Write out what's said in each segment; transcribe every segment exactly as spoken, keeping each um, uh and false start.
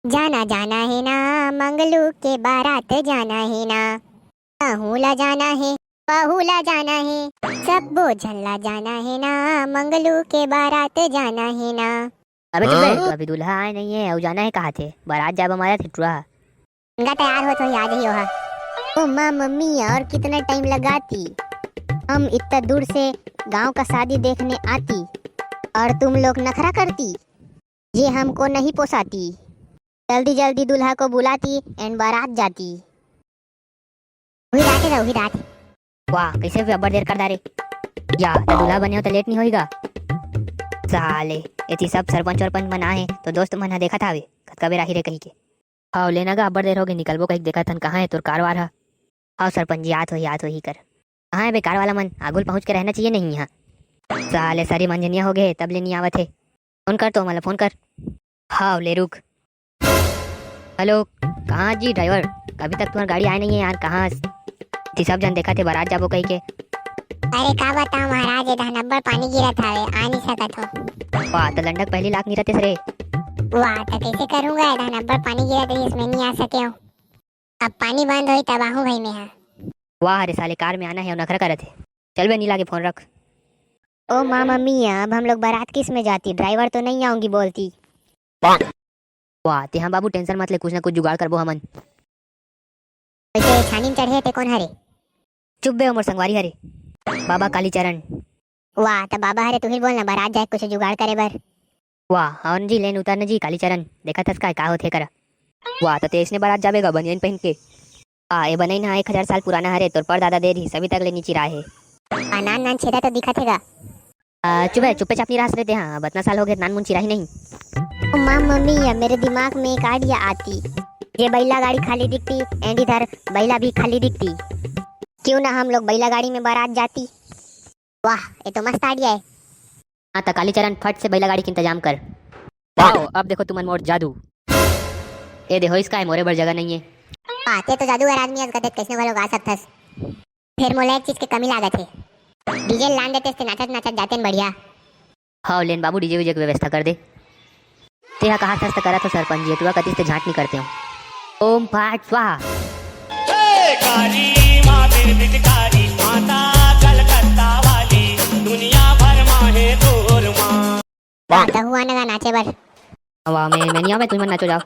जाना जाना हे ना, मंगलू के बारात जाना हे ना। कहूँ ला जाना हे, पहू ला जाना हे, सब्बो झन ला जाना हे ना, मंगलू के बारात जाना हे ना। अबे चुप बे, हाँ? तो अभी दूल्हा आए नहीं है, अउ जाना हे कहा थे? बारात जाबा मारा थे टुरा। गंगा तैयार होत होही, आ जही ओहा। ओ माँ मम्मी, और कितना टाइम लगाती? हम इतना दूर से गांव का शादी देखने आती और तुम लोग नखरा करती, ये हमको नहीं पोसाती। जल्दी जल्दी दूल्हा को बुलाती and बारात जाती। उही रात है, उही रात। वाह, कैसे भी अब्बड़ देर कर डारे। या, तो दूल्हा बने हो तो लेट नहीं होईगा? साले, एती सब सरपंच वरपंच मन आए, तो दोस्त मन ह देखत हावे, कतका बेर आही रे कही के। हाव, लेना गा, अब्बड़ देर होगे, निकलबो कहिके देखत हन, कहाँ हे तोर कार वार ह? हाव सरपंच जी, आत होही, आत होही कर। कहाँ हे बे कार वाला मन? आगू ल पहुँच के रहना चाहिए नहीं यहाँ। साले सरी मंझनिया होगे हे, तब ले नहीं आवत हे। फोन कर तो, ओमन ला फोन कर। हाव, ले रुक। हेलो, कहाँ जी ड्राइवर? अभी तक तुम्हार गाड़ी आए नहीं है यार, कहाँ? ती सब जन देखा थे बारात जाबो कही के। अरे का बताओ महाराज, ए दहन अब्बड़ पानी गिरत हावे, आ नहीं सकत हो। वाह, तो लंडक पहली लाख गिरत रे। वाह, तो कैसे करूँगा, ए दहन अब्बड़ पानी गिरत रही, इसमें नहीं आ सके हो। अब पानी बंद होई तब आहूँ भाई मैं हा। वाह रे साले, कार में आना है और नखरा करत है। चल बे नीला के फोन रख। ओ माँ मम्मी, अब हम लोग बारात किस में जाती? ड्राइवर तो नहीं आऊंगी बोलती। वाह, ते हाँ बाबू, टेंशन मत ले, कुछ ना कुछ जुगाड़ करबो हमन। वैसे छानी में चढ़े ते कौन हरे? चुप बे, मोर संगवारी हरे, बाबा कालीचरण। वाह, त बाबा हरे, तुही बोलना, बारात जाए कुछ जुगाड़ करे बर। वाह, हवन जी, लेन उतरना जी, कालीचरण, देखत हस का, का होथे करा। वाह, त ते अइसने बारात जाबे गा, बनियान पहन के? आ, ए बनई ना एक हजार साल पुराना हरे, तोर परदादा दे रहिस, अभी तक ले नी चिराए हे। आ, नान नान छेदा तो दिखत हे गा। आ, चुप है, चुप्पे चाप नहीं रह सकते हाँ, अब अतना साल हो गए, नान मुन चिराही नहीं। ओ माँ मम्मी, या मेरे दिमाग में एक आइडिया आती, ये बैला गाड़ी खाली दिखती and इधर बैला भी खाली दिखती, क्यों ना हम लोग बैला गाड़ी में बारात जाती। वाह, ये तो मस्त आइडिया है। हाँ, त कालीचरण, फट से बैला गाड़ी के इंतजाम कर। आओ, अब देखो तुमन मोर जादू। ए दे, होइस काय, मोरे बर जगह नहीं है। हाँ, ते तो जादूगर आदमी अस, गदे कैसने घलो गा सकथस। फेर मोला एक चीज के कमी लागत हे। डीजे लान देतेस ते नाचत नाचत जातेन बढ़िया। हव, लेन बाबू, डीजे वीजे के व्यवस्था कर दे। तेहा कहा थस त करत हो सरपंच जी, एतुआ कतिस ते झांट नहीं करते हो। ओम फट स्वाहा। हे कारी माँ बिरबिटकारी माता कलकत्ता वाली, दुनिया भर माँ हे तोर माँ। त हुआ नगा नाचे बर। वाह, मैं, मैं नहीं आवे, तुम नाचो जाओ।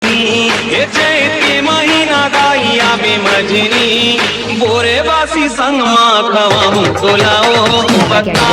ए चैत के महीना दाई आबे मझनी, बोरे बासी संग मा खवाहूं तोला ओ बता।